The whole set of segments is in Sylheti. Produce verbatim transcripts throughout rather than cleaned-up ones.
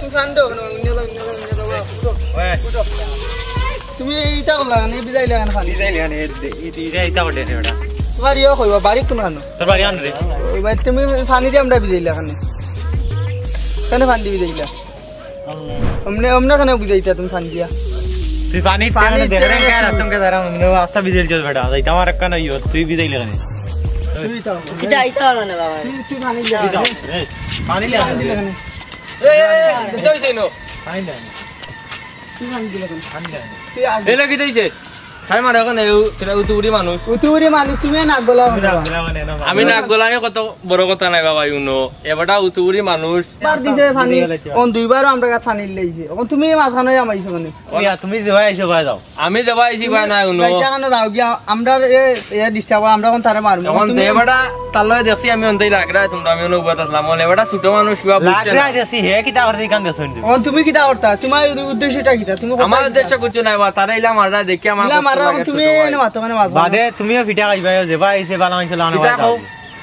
তুমি ফানি দেও কেনে? অইন্য লও, অইন্য লও, অইন্য লও, উঠো। ওই। উঠো। তুমি ইতা করলা কেনে? বিজাইলা কেনে ফানি? বিজাইলা কেনে? এ, এ, এ, ইটা, ইটা করে দে বেটা। তোমার ইয়ে কইবা, বাড়ি কুনখানো? তোর বাড়ি আন রে। ওই বাড়ি তুমি ফানি দিয়া আমরা বিজাইলা কেনে? কেনে ফানি দিয়া বিজাইলা? অমনে, অমনে কেনে বিজাইতা তুমি ফানি দিয়া? তুই ফানি ফানি ফানি দেখে দে। রাস্তা বিজাইল যাস বেটা। যাইতে আমার একটা নাই, তুই বিজাইলা কেনে? তুই তো। ইটা, ইটা হলো না বাবা। তুই, তুই ফানি দিয়া। তুই যাও, এই, ফানি লে। ফানি দিয়া কেনে? এ, এ, এ, কিতা অইছে ইনো? ফানি লে। তুই ফানি দিলে কেনে? ফানি লে। তুই আজ এলা কিতা অইছে? তাই মারে অখন এই উ-, তোরা উতুপুরি মানুষ। উতুপুরি মানুষ, তুমি নাক গলাও না। আমি নাক গলানি কত বড় কথা নায় বাবা, ইউনো। এবারটা উতুপুরি মানুষ। বার দিছে ফানি, অন দুইবারও আমরা গাত ফানি লাইছে। অখন তুমি মাঝখানো আমাইছো কেনে? ওই, তুমি যে ভাই আইছো, ভাই যাও। আমি যাবা আইছি ভাই না, হুনো। যাইতে কেনে যাও গিয়া, আমরা এ, এ disturb, আমরা অখন তারে মারমু। অখন তুমি এবারটা তার লগে দেখছি আমি অন্তেই লাগরায়, তোমরা আমি অনো উবাত আছলাম। অখন এবারটা ছোট মানুষ কিবা বুঝছে না। লাগরায় দেখছি, হে কিতা করতে ইখান দেখছো নি তুমি? অখন তুমি কিতা করতা? তোমার উদ্দেশ্যটা কিতা? তুমি আমার উদ্দেশ্য কিচ্ছু নাই বা, তারা ইলা মাররা দেখি আমার ইলা কষ্ট মাররা, লাগে তুমি ছোট ভাই। এনে মাতো, মানে মাতো। বাদে তুমিও ফিটা খাইবা, যে ভাই, সে বালা মাইছে, লানা কিতা ভাই কও? যাও।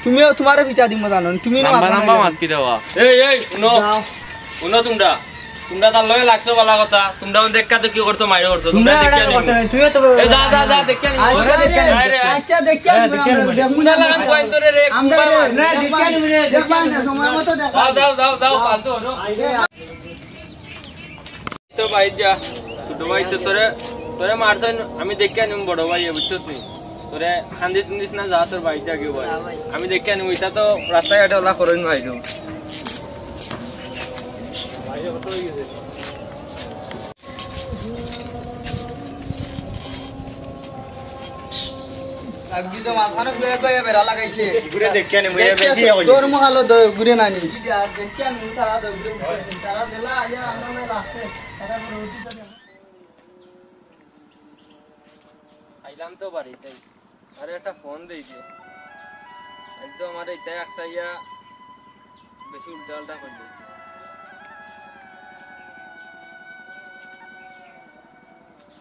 তুমিও তোমারে ফিটা দিমু জানো, তুমি এনে লাম্বা মাতো লাম্বা না। মাত কি দেওয়া? এই, এই, হুনো। যাও। হুনো তোমরা। তোমরা তার লগে লাগছো বালা কথা, তোমরা দেখা তো কি করছো, মাইর করছো, তোমরা তোমরা দেখিয়া এটা নিমু। করছো না, তুইও তো এ, যা, যা, যা, দেখিয়া নিমু। আচ্ছা, আচ্ছা, আচ্ছা, দেখিয়া নিমু, দেখিয়া নিমু। দেখমু না, তোমরা লাগান কয়েন ধরে রে, আমরা কুমার। না, দেখিয়া নিমু রে, দেখিয়া নিমু। সময় মতো দেখা। যাও, যাও, যাও, যাও, ফালতু হলো। তোর বাড়িত যা, ছোট ভাই তো তোরে, তোরে মারছইন, আমি দেখিয়া নিমু বড় ভাই, বুঝছস নি? তোরে কান্দিস কান্দিস না, যা তোর বাড়িত যা গিয়া ভাই। আমি দেখিয়া নিমু, ইটা তো রাস্তাঘাটে ওলা করইন না, আইলো। আজকে তো মাঝখানো ঘুরে ঘুরে বেড়া লাগাইছে। ঘুরে দেখিয়া নিমু, এ বেশি হইছে। তোর মহালো দ-, ঘুরে নানি। দেখিয়া নিমু, তারা দ-, ঘুরে, তারা দিলা, আইয়া আমরা না রাখছে। তারা ঘুরে উঠি তো দেখো। আইলাম তো বাড়িতে। আরে একটা ফোন দেই যে। আজ তো আমার ইটায় একটা ইয়া বেশি উল্টা আল্টা করি দিছে।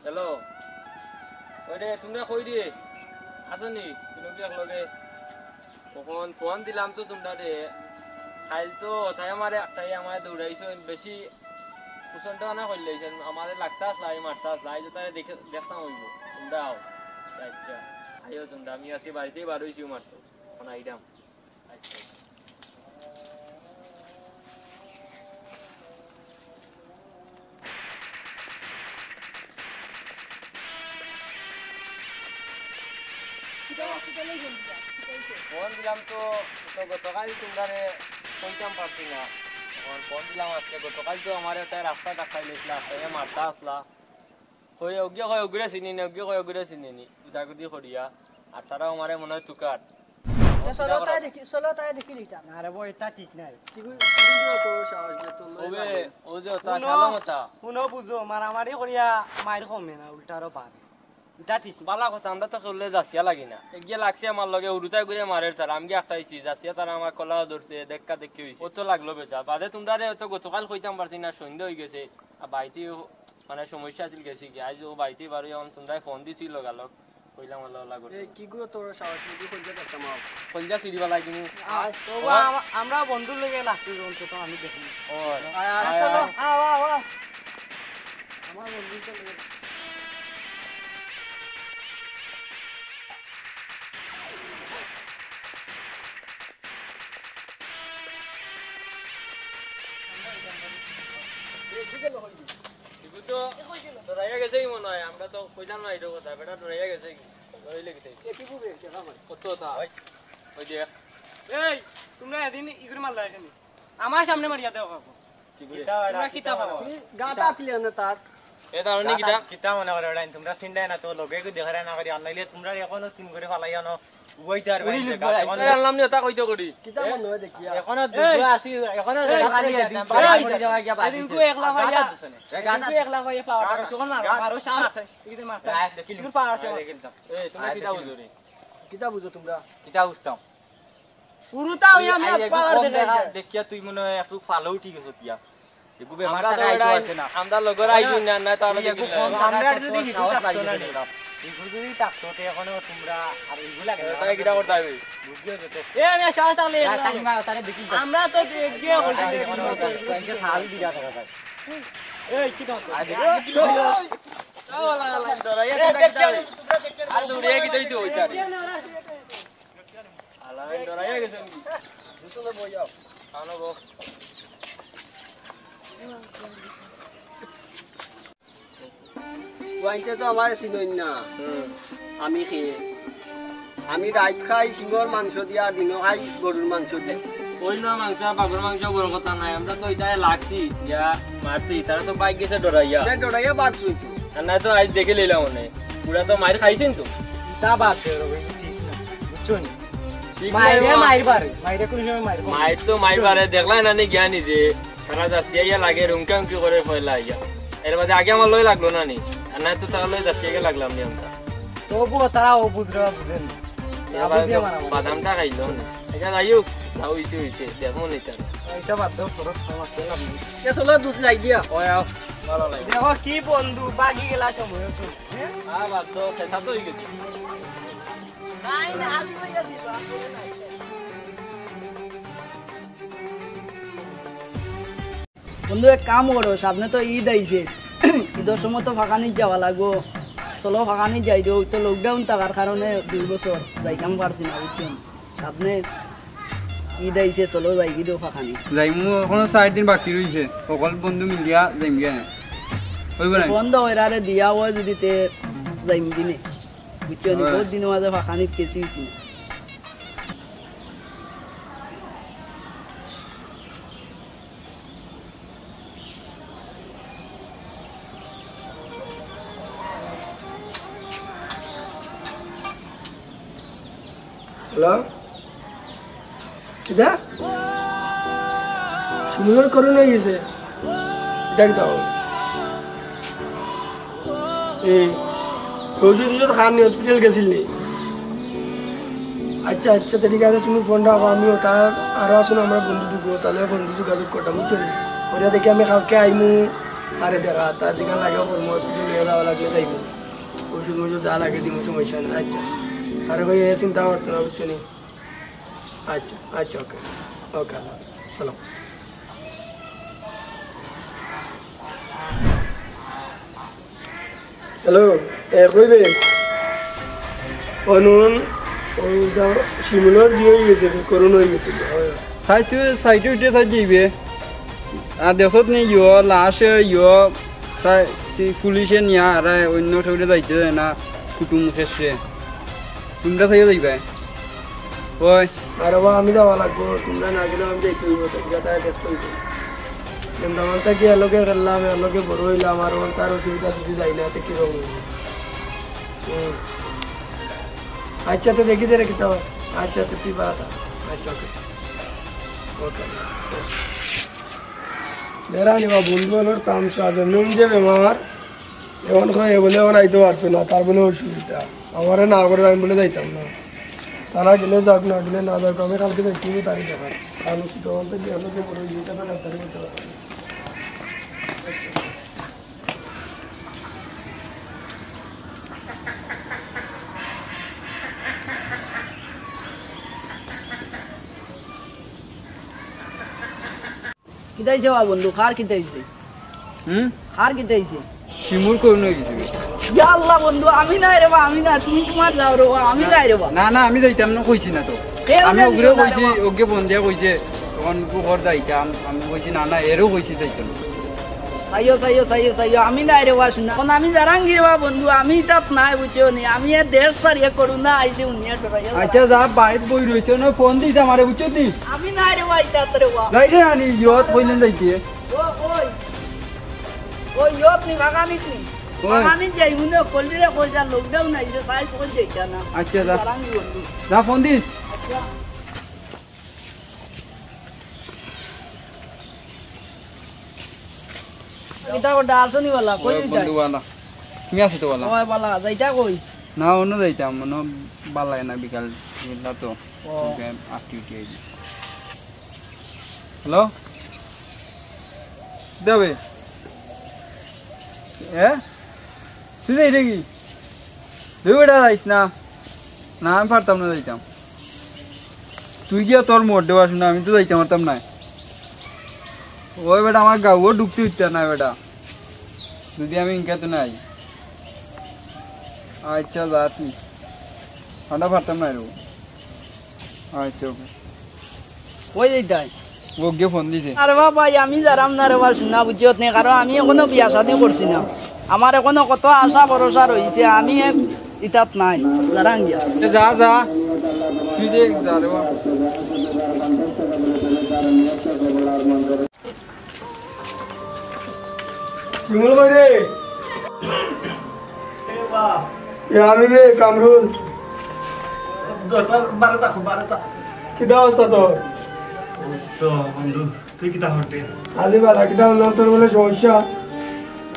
হ্যালো। ওই রে, তোমরা কই রে? আছো নি? তুমি কি এক লগে? অখন ফোন দিলাম তো তোমরারে। কাইল তো তাই আমারে একটাই আমারে দৌড়াইছইন, বেশি কুশন টানা করিলাইছইন, আমারে লাগতা আছলা, আমি মারতা আছলা, আইজ তারে দেখে, দেখতাম অইবো। তোমরা আও। আচ্ছা, আইও তোমরা, আমি আছি বাড়িতেই বার অইছি মাত্র। অখন আইরাম। আচ্ছা। ফোন দিলাম তো, তো গতকাল তোমরারে কইতাম পারছি না। অখন ফোন দিলাম আজকে, গতকাল তো আমারে একটা রাস্তা দেখাই লইছিলা, রাস্তায় মারতা আছলা। কই অগুয়ে কয় অগুরে চিনি নি, অগুয়ে কয় অগুরে চিনি নি, গুদাগুদি করিয়া। আর তারা আমারে মনে অয় তুকার। চলো তাই দেখি, চলো তাই দেখি ইটা। না রে বো, ইটা ঠিক নায়। কি কই, কি কই তোর সাহস যে তোর লগে ওবে, যাবে? ও যে ওটা হুনো, শালা মতা। হুনো বুঝো, মারামারি করিয়া মাইর কমে না, উল্টা আরো বাড়ে। ইটা ঠিক। বালা কথা, আমরা তো কেউলে যাচিয়া লাগি না। এগিয়ে লাগছে আমার লগে, হুরুতায় ঘুরে মারের তারা, আমি গিয়ে আটকাইছি, যাচিয়া তারা আমার কলা ধরছে, দেখা দেখি অইছে। ও তো লাগলো বেটা। বাদে তোমরারে অত গতকাল কইতাম পারছি না, সন্ধ্যা অই গেছে। আর বাড়িতে মানে সমস্যা আছিল, গেছি কি, আইজ ও বাড়িতে বারো, এখন তোমরায় ফোন দিছি লগালগ, কইলাম আল্লাহ আল্লাহ করতে। এই কি গো তোর সাহস, তুই কইতে দেখতাম আও। কইলা সিঁড়িওয়ালা কিনি। আয়। তো আমা-, আমরা বন্ধুর লগে লাগছি যখন, তো আমি দেখি। ও। আয়, আয়, আয়, চলো। আয়। আও, আও, আও। আমার বন্ধু তো লগে। এগু তো ডরাইয়া গেছে কি মনে হয়, আমরা তো কইলাম না এটা কথা, বেটা ডরাইয়া গেছে কি? ডরাইলে কি তাই? এ কি বুঝে, দেখা হয়। কত কথা? ওই। ওই দেখ। এই, তোমরা এদিন ইগুরে মারলা এখানে। আমার সামনে মারিয়া দেও কাকু। কি বুঝে? তোমরা কিতা ভাবো? তুমি গাটা আতলে না তার। এ তার মানে কিতা? কিতা মনে করে ওটা? তোমরা চিন্তায় না তো, লগে কি দেখা না করি, আর নাইলে তোমরা এখনো তিন করে ফালাই আনো। উবাইতে আর উড়ি বাইরে লিখবো, গাছ, এখন আরে আল্লাহ, আমি ওটা কইতে করি। কিতা মনে হয় দেখিয়া? এখনো এই! দুগো আছি, এখনো এই! রাত্রে খালি যেদিন একদম খালি বাড়ি মরে যাওয়া গিয়া বাড়ি এদিন দিছে। কো একলা আর ভাইয়া। গাছ আছে না। এদিন কো একলা ভাইয়া পাওয়ার আর কথা। চোখ মার, আর মারো, সাপ মারতে, এদিকে মারতে। গাছ দেখিলি। এগুলো পাওয়ার আর কথা। দেখিলি তো। এই, তোমরা আর কিতা দেখিলি। বুঝো রে? কিতা বুঝো তোমরা? কিতা বুঝতাম? উড়ুতা হইয়া আমি এই, আর এগু পাওয়ার কম দেখাই দেখা, যায়। দেখিয়া তুই মনে হয় একটু ফালো উঠি গেছো তিয়া। এগু বেমার আমরা তো টাকা আইতো এরাই, আছে না। আমরা লগর আইছি না, না তো আমরা তুই এগু দেখিলি। কম আমরা টাকা যদি তোর হিটু সাহস থাকতো না লাগি রে। গেছে। ইগু যদি থাকতো, তে এখনো তোমরা আর ইগু লাগে না। তাই কিতা করতে হবে? বুঝিও তো। এ, আমি সাহস থাকলে এ, তাই মা, তারে দেখি। আমরা তো এগিয়ে বলছি। তাই যে সাল দিবা থাকা তাই। এই, কি কথা? আরে, ও, ও, ও, ও, ও, ডরাইয়া এ, কিতা দেখতে কিতা হবে? তোমরা দেখতে আর দৌড়ে কি দৌড়িতে হইতে পারে? আল্লাহ, ডরাইয়া গেছেন কি? বুঝলে বই যাও। কানো বক। ওয়াইতে তো আমার চিনইন না। হুম। আমি কে? আমি রাইত খাই শিঙর মাংস দিয়া, দিনো খাই গরুর মাংস দিয়া। অইন্য মাংস, বাঘর মাংস বড় কথা নাই, আমরা তো ইটায় লাগছি, ইয়া মারছি, তারা তো বাইক গেছে ডরাইয়া। না, ডরাইয়া বাঘ শুইতো। আর না তো আইজ দেখি লইলাম অনে। পুরা তো মাইর খাইছেন তো। তা বাদ দে রে ভাই, ঠিক না, বুঝছো নি? ঠিক মাইরে নাই বাবা। মাইর বারে, মাইরে কোন সময় মাইর করে? মাইর তো মাইর বারে, দেখলাই না নি গিয়া নিজে। তারা যাচিয়া ইয়া লাগে, রুমকা উমকি করে পয়লা আইয়া। এর বাদে আগে আমার লই লাগলো না নি? আর না তো তারা লই যাচিয়া গিয়া লাগলাম নি আমরা। তবুও তারা ও বুঝরা বুঝেন না। এ না ভাই, বুঝিয়া তো মারামারি। বাদামটা খাইলো না। আচ্ছা, যাই হোক, যা হইছে হইছে, দেখো নি তার। এটা বাদ দাও, ফরক খাওয়া খেলাম নি। এ চলো, দুধ লাই দিয়া। ওই আও, ভালো লাগে। দেখো কি বন্ধু, বাকি গেলা সময় তো। হ্যাঁ? আ, বাদ দাও, খেসা তো হয়ে গেছে। বন্ধু, এক কাম করো, সামনে তো ঈদ আইছে, ঈদর সময় তো ফাঁকানিত যাওয়া লাগবো। চলো, ফাঁকানিত যাই দিও, ওই তো lockdown থাকার কারণে দুই বছর যাইতাম পারছি না, বুঝছেন? সামনে ঈদ আইছে, চলো যাই কি দিও ফাঁকানিত। যাইমু, এখনো চার দিন বাকি রইছে, সকল বন্ধু মিলিয়া যাইমু গিয়া। হইব না? বন্ধ হইরারে দিয়া ওই যদি তে যাইমু দিনে। বুঝছো নি? হয়। বহুত দিনর মাঝে ফাঁকানিত গেছি হইছি না। হ্যালো? কিতা? শিমুলর করোনা হয়ে গেছে? এটা কিতা? হুম। ঔষধ ঔষধ খান নি, হসপিটাল গেছিল নি? আচ্ছা, আচ্ছা, তো ঠিক আছে, তুমি ফোন রাখো, আমিও তার আরো আসুন আমার বন্ধু দুগু, তাহলে বন্ধু যোগাযোগ করতাম, বুঝছো নি? ওরা দেখি আমি কালকে আইমু, তারে দেখা, তার যেখানে লাগে করবো, হসপিটাল নিয়ে যাওয়া লাগলে যাইবো। ঔষধ মৌষধ যা লাগে দিমু, সমস্যা নাই। আচ্ছা, তারে ভাই এ চিন্তা করতো না, বুঝছো নি? আচ্ছা, আচ্ছা, ওকে, ওকে, আল্লাহ হাফেজ। সালাম। হ্যালো, এ, কইবে? অনুন, ওই যা শিমুলর বিয়ে হয়ে গেছে, করোনা হয়ে গেছে। তাই তুই সাইডে উঠে সাইড যাইবে। আর দেশত নেই ইয়ো, লাশ ইয়ো, তাই তুই পুলিশে নিয়া আর অন্য ঠেউরে যাইতে দেয় না, কুটুম খেসে। তোমরা থাইয়া যাইবায়। ওই। আরে বা, আমি যাওয়া লাগবো, তোমরা না গেলেও আমি যাইতে হইব, তোমরা তাই দেখতে হইব। গেন্দামালটা কি এর লগে খেললাম, এর লগে বড় হইলাম, আর ওর তার অসুবিধা যদি যাই না, তো কিরকম হইব? হুম। আচ্ছা, তো দেখি দে রে কিতা হয়। আচ্ছা, তো তুই বাড়া থাক। আচ্ছা, ওকে। ওকে। বেড়া নিবা বন্ধু হলোর তামশা, যেমন যে বেমার, এখন কয় এ বলে এখন আইতে পারতো না, তার বলে অসুবিধা। আমারে না করে আমি বলে যাইতাম না। তারা গেলে যাক, না গেলে না যাক, আমি কালকে দেখি তারিখ দেখার। কারণ কি তখন তো কি হলো যে বড় ইয়েটা তো ডাক্তারি করতে পারতাম না। কিতা অইছে বা বন্ধু? কার কিতা অইছে? হুম? কার কিতা অইছে? শিমুর করোনা হয়ে গেছে। ইয়া আল্লাহ বন্ধু, আমি নাই রে বা, আমি না, তুমি তোমার যাও রে বা, আমি নাই রে বা। না, না, আমি যাইতাম না, কইছি না তো। কে আমি ওরে ওগুলো নিল না রে কইছি, বা? ওকে বন্দিয়া কইছে, তখন পুকুর যাইতাম, আমি কইছি, "না, না, এরও কইছি যাইতাম।" চাইও, চাইও, চাইও, চাইও, আমি নাই রে বা, শুনা। এখন আমি জারাঙ্গি রে বা বন্ধু, আমি তাত নাই, বুঝছো নি? আমি এ দেশ ছাড়িয়ে করোনা আইছে, উনিয়া ডরাইয়া আচ্ছা, যা, বাইরে বই রইছে, না, ফোন দিস আমারে, বুঝছো নি? আমি নাই রে বা, ইতাত রে বা। যাই রে, আনি, ইয়ত কইলেন যাইতে। ও, ওই। ওই, ইয়ত নি, বাগানিত নি। ওই। বাগানিত যাই, মনে কইলি রে, কই যা, lockdown আইছে, সাইজ কই যাইতা না। আচ্ছা, যা। বাগান বন্ধু। যা, ফোন দিস। আচ্ছা। কিতা করতা, আছো নি বালা? কই ওই যাইতা? বন্ধু বালা। তুমি আছো তো বালা? ওই বালা, যাইতা কই? না, অন্য যাইতাম, অন্য বালা না, বিকাল, বিকাল তো। ও। ওকে, আটটি উঠি আইবি। হ্যালো? দেবে? এ? তুই যাই রে কি? দুই বেটা যাইস না। না, আমি পারতাম না যাইতাম। তুই গিয়া তোর মোর দেওয়া শুনে আমি তো যাইতাম পারতাম না। ওই বেটা, আমার গাঁও ঢুকতে দিতে না বেটা, যদি আমি ইনকা তো নাই। আচ্ছা, যা তুই। আমরা পারতাম না রে। আচ্ছা, ওকে। কই যাইতাই? ও গিয়ে ফোন দিছে। আরে বাবা, আমি যারাম না রে বা, শুনা বুঝছত নি, কারণ আমি এখনো বিয়া শাদি করছি না। আমার এখনো কত আশা ভরসা রইছে, আমি এক ইতাত নাই। যারাম গিয়া। এ যা, যা। তুই যে যা রে বা। শিমুল কই রে? এ বা। এ আমি রে, কামরুল। দরকার বারোটা, বারোটা। কিতা অবস্থা তোর? তো বন্ধু, তুই কিতা করতে? আলি বালা, কিতা অইলো তোর বুলে সমস্যা?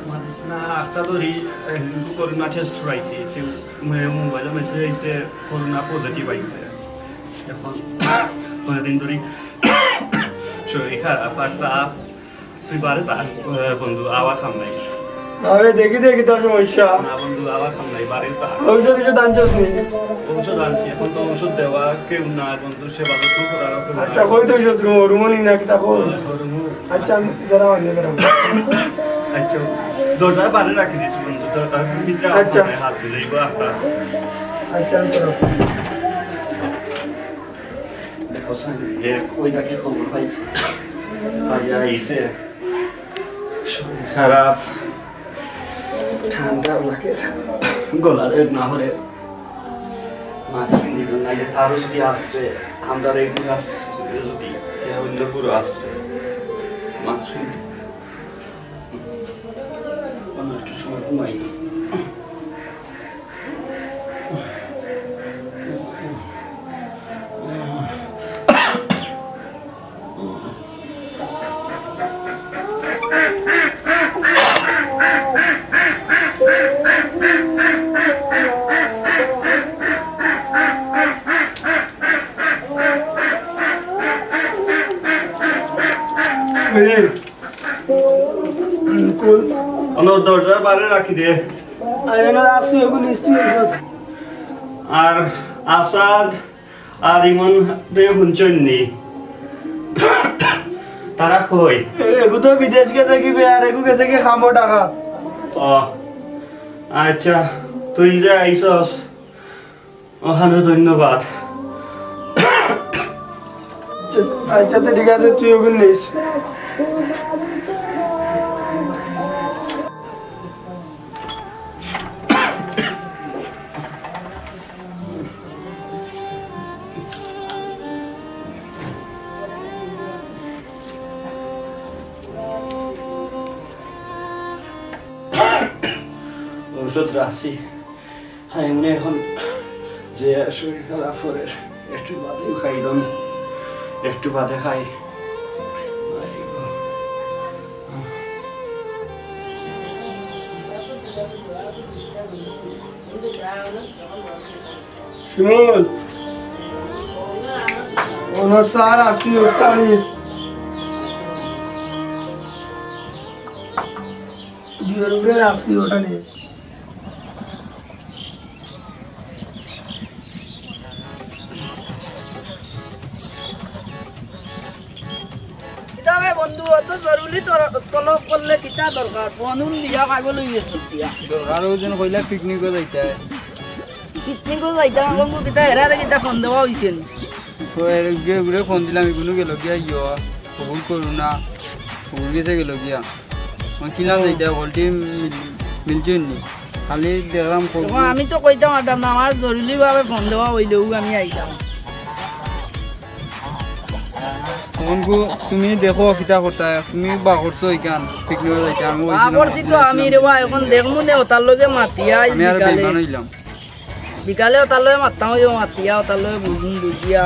মাতিস না, আখতা ধরি, এ, করোনা টেস্ট করাইছি। তে মে-, মোবাইলো মেসেজ আইছে, করোনা পজিটিভ আইছে। এখন কয়দিন ধরি শরীর খারাপ আর তাপ। তুই বারে থাক, এ, বন্ধু, আওয়া কাম নাই। আরে দেখি দেখি তোর সমস্যা। না বন্ধু, আওয়া কাম নাই, বারে থাক। ঔষধ কিছু আনছস নি? ঔষধ আনছি, এখন তো ঔষধ দেওয়া কেউ নাই বন্ধু, সেবা তো করা কেউ নাই। আচ্ছা, কই তো ঔষধ রুমো, রুমো নি না কিতা কই? রুমো। আচ্ছা, আমি দাঁড়াও, আমি দাঁড়াও। আচ্ছা, দরজা বারে রাখি দিছি বন্ধু, দরজা ভিতরে আচ্ছা। হাত দিলে একটা। আচ্ছা, আমি তো রাখি। দেখো সাইন, এ কই থাকি খবর পাইছে? পাইয়া আইছে। শরীর খারাপ, ঠান্ডা লাগে, গলা রে না হরে। মাছ নিল না, যে তারও যদি আসছে, আমরা রেগুলার আসছে, যদি কেউ অন্য পুরো আসছে, মাছ অন্য একটু সময় ঘুমাই। অনর দরজা বারে রাখি দে। আর এনে রাখছি, ওগুলো নিশ্চয়ই ঔষধ। আর আসাদ আর ইমন দে হুনছইন নি? তারা কই? এ-, এগু তো বিদেশ গেছে কি বে, আর এগু গেছে কি খামো টাকা। ও, আচ্ছা, তুই যে আইসস, ওখানে ধন্যবাদ। আচ্ছা, আচ্ছা, তো ঠিক আছে, তুই ওগুলো নিস। ঔষধ রাখছি। হ্যাঁ, এমনি এখন যে শরীর খারাপ করে, একটু বাদে খাইলাম, একটু বাদে খাই। শিমুল, ওনার স্যার আসি, ওস্তাদ আনিস। বিয়ের উপরে আসি, ওটা নিয়ে। কিতা বে বন্ধু, অত জরুরি তর-, তলব করলে কিতা দরকার? ফোন উন দিয়া পাগল অই গেছস দিয়া। দরকার অউ যেন কইলা পিকনিকো যাইতায়। পিকনিকো যাইতাম বন্ধু, কিতা এরারে কিতা ফোন দেওয়া অইছে নি? তো এর যে ঘুরে ফোন দিলাম, এগুলো গেল গিয়া ইয়ো, কবুল করু না, কবুল গেছে গেল গিয়া। আমার কিলাম যাইতায়, হলটি মিল-, মিলছে নি। খালি দেখলাম কবুল। দেখো, আমি তো কইতাম পারতাম না, আমার জরুরি ভাবে ফোন দেওয়া অইলেউ আমি আইতাম। অখন গু, তুমি দেখো কিতা করতায়, তুমি বা করছো ইখান, পিকনিকো যাইতায়, আমি বা করছি তো আমি রে বা, এখন দেখমু নে ওতার লগে মাতিয়া আইজ আমি আর বিকালে। বেইমান অইলাম। বিকালে ওতার লগে মাততাম, ওই মাতিয়া ওতার লগে বুঝুম বুঝিয়া।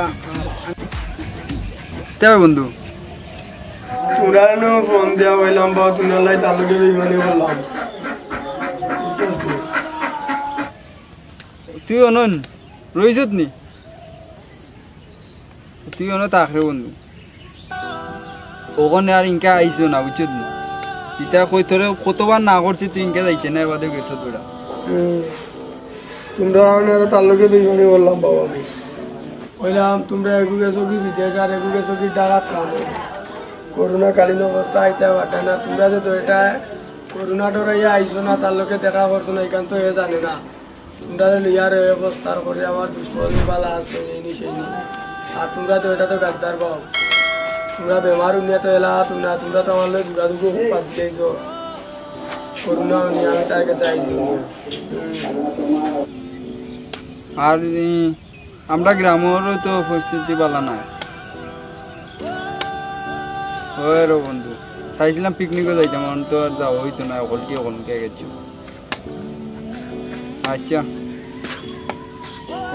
তে বন্ধু। তোরা নু ফোন দিয়া অইলাম বা, তোরা লাই তার লগে বেইমানি করলাম। তুই অনন, রইছত নি? তুই অনো থাক রে বন্ধু। ওখানে আর ইনকা আইছো না, বুঝছত নি? ইতা কই তোরে কতবার না করছি, তুই ইনকা যাইতে না, এবাদে গেছত বেটা। হুম। তুমরা অইনারে তার লগে বেইমানি করলাম বাবা আমি। কইলাম, তুমরা এগু গেছো কি বিদেশ আর এগু গেছো কি ডাকাত কামো। করোনাকালীন অবস্থা আইতা পারতা না। তুমরা যে দুইটায় করোনা ডরাইয়া আইছো না, তার লগে দেখা করছো না, ইখান তো এ জানে না। তুমরারে লইয়া আর এ অবস্থার করে আমার দুষ্ট বালা আছে, এই নি সেই নি। আর তুমরা তো এটা তো গাদ্দার বাপ। তুমরা বেমার উনিয়া তো এলা তুমরা, তুমরা তো আমার লগে যোগাযোগ বাদ দিলাইছো। করোনা উনি আমি তার কাছে আইছি উনি। আর ই, আমরা গ্রামেরও তো পরিস্থিতি বালা নাই। ওই রে বন্ধু, চাইছিলাম পিকনিকও যাইতাম, এখন তো আর যাওয়া হইতো না, অকলটি অকলকে গেছি। আচ্ছা,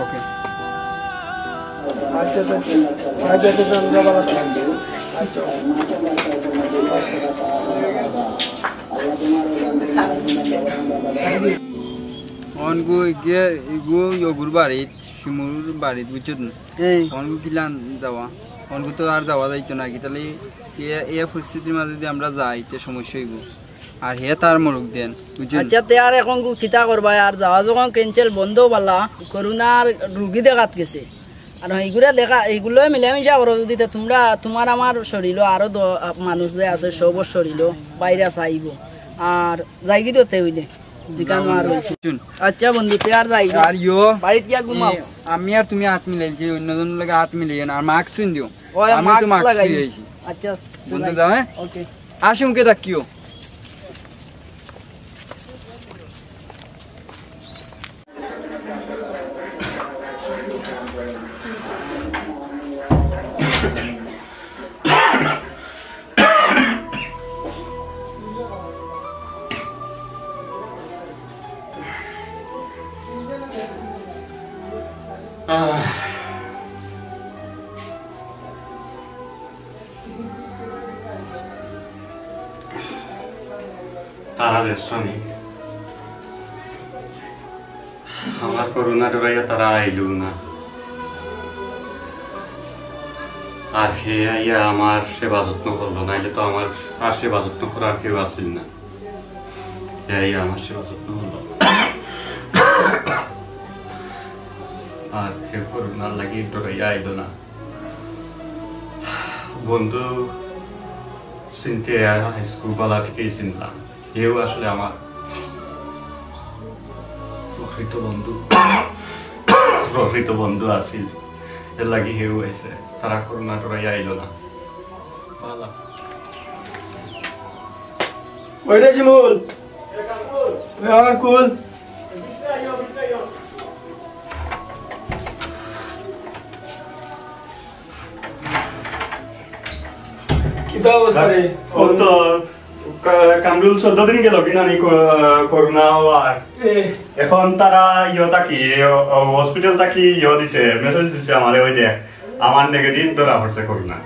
ওকে। আচ্ছা, আচ্ছা। আচ্ছা, আচ্ছা, আচ্ছা, আমরা ভালো আছি। আচ্ছা। অনগু গিয়ে ইগু ইগুর বাড়িত, শিমুর বাড়িত, বুঝছো তো? এই। অনগু কিলান যাওয়া? অনগু তো আর যাওয়া যাইতো না, কি তাহলে এ, এ পরিস্থিতির মাঝে যদি আমরা যাই, তে সমস্যা হইব। আর হে তার মরুক দেন, বুঝছেন? আচ্ছা, তে আর এখন গু কিতা করবা? আর যাওয়া যখন ক্যান্সেল, বন্ধ বালা, করোনার রুগী দেখাত গেছে। আর এইগুলা দেখা, এইগুলো মিলামিশা করো যদি, তে তোমরা, তোমার আমার শরীরও আরো দ-, মানুষ যে আছে, সবর শরীরও ভাইরাস আইব। আর যাইগি তো তে হইলে, যেখান আর রয়েছে। শুন। আচ্ছা বন্ধু, তে আর যাই না। আর ইয়ো, বাড়িত গিয়া ঘুমাও। এ, আমি আর তুমি হাত মিলাই যে অন্যজন লাগে হাত মিলাই না, আর মাস্ক পিন দিও। ওই আমি তো মাস্ক মাস্ক লাগাই। পিন দিয়েছি। আচ্ছা, বন্ধু যাই। যাও, হ্যাঁ? ওকে। আসি মুখে তাকিও। আহ। তারা দেখছো নি? আমার করোনা ডরাইয়া তারা আইল না। আর হে আইয়া আমার সেবা যত্ন করলো, নাইলে তো আমার আর সেবা যত্ন করার কেউ আছিল না। হে আইয়া আমার সেবা যত্ন করলো। আর হে করোনার লাগি ডরাইয়া আইল না। বন্ধু চিনতে হাই স্কুল বালা থেকেই চিনলাম। হেও আসলে আমার প্রকৃত বন্ধু, প্রকৃত বন্ধু আছিল। এর লাগি হেও আইছে। তারা করোনা ডরাইয়া আইল না। বালা। ওই রে শিমুল। ওই আমার কুল। কিতা অবস্থা রে? ও তো কা-, কামরুল চৌদ্দ দিন গেল কি নানি কো-, করোনা হওয়ার। এ। এখন তারা ইয়ে থাকি, ও, ও, হসপিটাল থাকি ইয়ে দিছে, মেসেজ দিছে আমারে, ওই দেখ, আমার নেগেটিভ ধরা পড়ছে করোনা।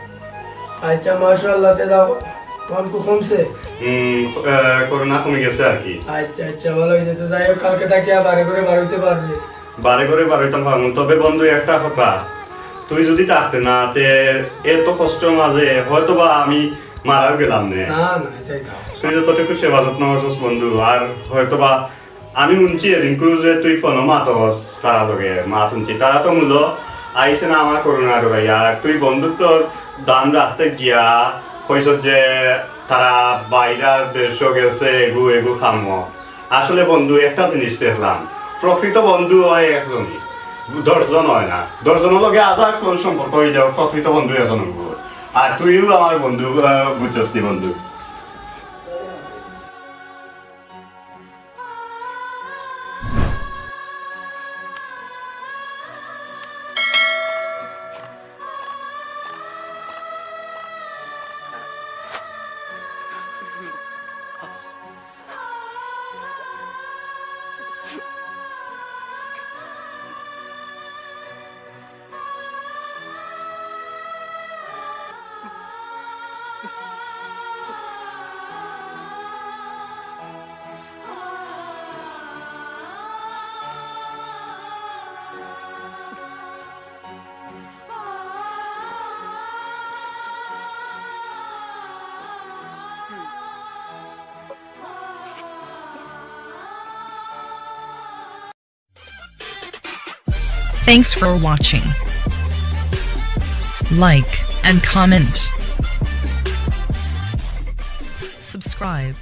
আচ্ছা, মাশাআল্লাহ, তে দাও, তোমার কু কমছে? হুম, এ, করোনা কমে গেছে আর কি। আচ্ছা, আচ্ছা, ভালো হয়েছে। তো যাই হোক, কালকে থাকি আর বারে করে বাড়িতে পারবে। বারে করে বারইতাম পারমু, তবে বন্ধু একটা কথা, তুই যদি থাকতে না, তে এত কষ্টর মাঝে হয়তো বা আমি মারাও গেলাম নে। না, না, এটাই দাও। তুই যতটুকু সেবা যত্ন করছস বন্ধু, আর হয়তো বা আমি শুনছি এদিনকু যে তুই ফোনো মাতস তারা লগে, মাত শুনছি। তারা তো মূল আইছে না আমার করোনা ডরাইয়া, আর তুই বন্ধুত্বর দাম রাখতে গিয়া কইছস যে তারা বাইরা দেশো গেছে, এগু এগু খামো। আসলে বন্ধু, একটা জিনিস দেখলাম, প্রকৃত বন্ধু হয় একজনই, দশ জন হয় না। দশ জনের লগে হাজার ক্লোজ সম্পর্ক হয়ে যাও, প্রকৃত বন্ধু একজন হইব। আর তুইও আমার বন্ধু, আহ, বুঝছস নি বন্ধু? Thanks for watching. Like and comment. Subscribe.